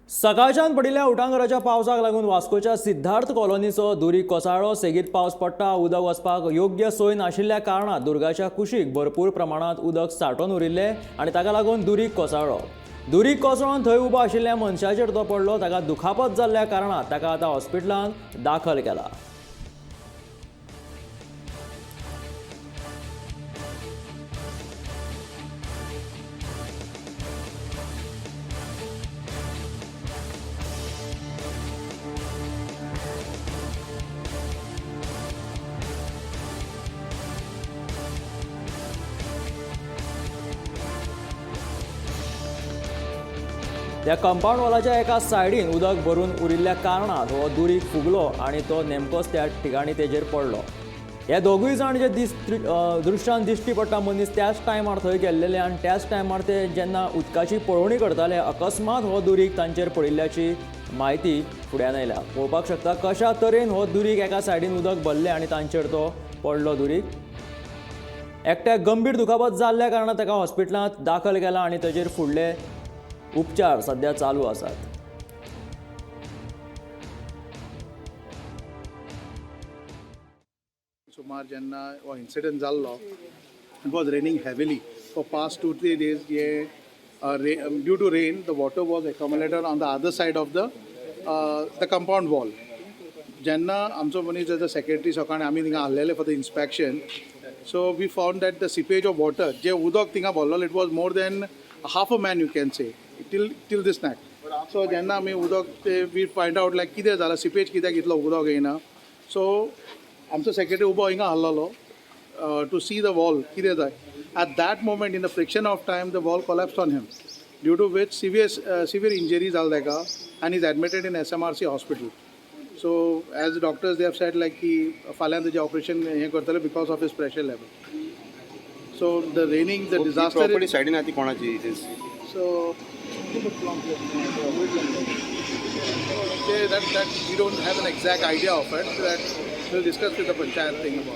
सकाळच्यान पडिल्ल्या उटांगराच्या पावसाक लागून वास्कोच्या सिद्धार्थ कॉलनीचो दुरीग कोसळ्ळो. सेगीत पावस पडटा, उदक वचपाक योग्य सोय नाशिल्ल्या कारणान दुर्गाच्या कुशीक भरपूर प्रमाणांत उदक सांठोवन उरिल्लें आनी ताका लागून दुरीग कोसळ्ळो. दुरीग कोसळून थंय उबो आशिल्ल्या मनशाचेर तो पडलो. ताका दुखापत जाल्ल्या कारणान ताका आतां हॉस्पिटलांत दाखल केला. त्या कंपाऊंड वॉलाच्या एका सायडीन उदक भरून उरिल्ल्या कारणान हो दुरीग फुगलो आनी तो नेमकोच त्या ठिकाणी तेजेर पडलो. हे दोगूय जाण जे दृश्यान दिश्टी पडटा मनीस त्याच टायमार थंय गेल्लेले आनी त्याच टायमार ते जेन्ना उदकाची पळोवणी करताले अकस्मात हो दुरीग तांचेर पडिल्ल्याची म्हायती फुड्यान आयल्या. पळोवपाक शकता कशा तरेन हो दुरीग एका सायडीन उदक भरलें आनी तांचेर तो पडलो दुरीग. एकट्याक गंभीर दुखापत जाल्ल्या कारणान ताका हॉस्पिटलांत दाखल केला आनी ताचेर फुडले उपचार सध्या चालू आसात. सुमार जेन्ना हो इन्सिडंट जाल्लो, it was raining heavily for past 2-3 days. हे due to rain the water was accumulated on the other side of the compound wall. जेन्ना आमचो मनीस एज अ सेक्रेटरी सकाळी आमी थिंगा आहलेले for the inspection, so we found that the seepage of water, जें उदक थिंगा भरलेलें, it was more than half a man, you can say, till this neck. So जेन्ना आमी उदक ते we find out लायक कितें जालां, सिपेज कित्याक इतलो उदक येयना. सो आमचो सेक्रेटरी उबो हिंगा आहलोलो टू सी the wall कितें जाय. At that moment, in the friction of time, the wall collapse on him, due to which severe injury जाल ताका आनी is admitted in SMRC hospital. So as doctors, they have said like की फाल्यां तेजें operation हें करतले because of his pressure level. So the raining, the disaster. Property सायडीन आहा ती कोणाची it is? So that we don't have an exact idea of it. That we'll discuss with the panchayat thing about.